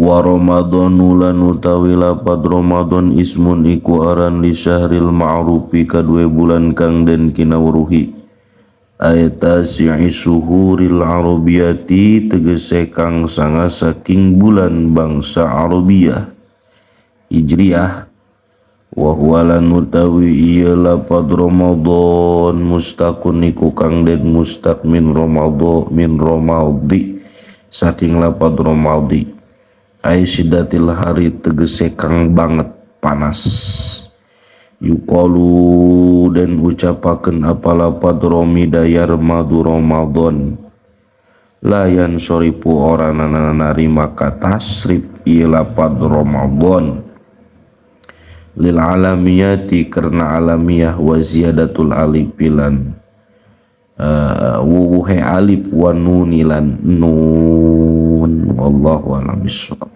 Wa Ramadhanu lan utawi lapad Ramadan ismun iku aran li syahril ma'rufi kadue bulan kang den kinawruhi, ay tasi'i suhuril arabiyati tegese kang sanga saking bulan bangsa Arabiyah Hijriah. Wa huwa lan utawi ieu lapad Ramadan mustaqun iku kang den mustaq min Ramadan min Ramaldi saking lapad Ramaldi, ay sidatil hari tegese kang banget panas. Yuqalu den ucapaken apa lapad romida yarmadu Ramadan layan soripu ora narima katasrif ieu lapad Ramadan lil alamiyati karena alamiah wa ziyadatul alif lan wuwuhe alif wa nunilan nun. Wallahu a'lam bissawab.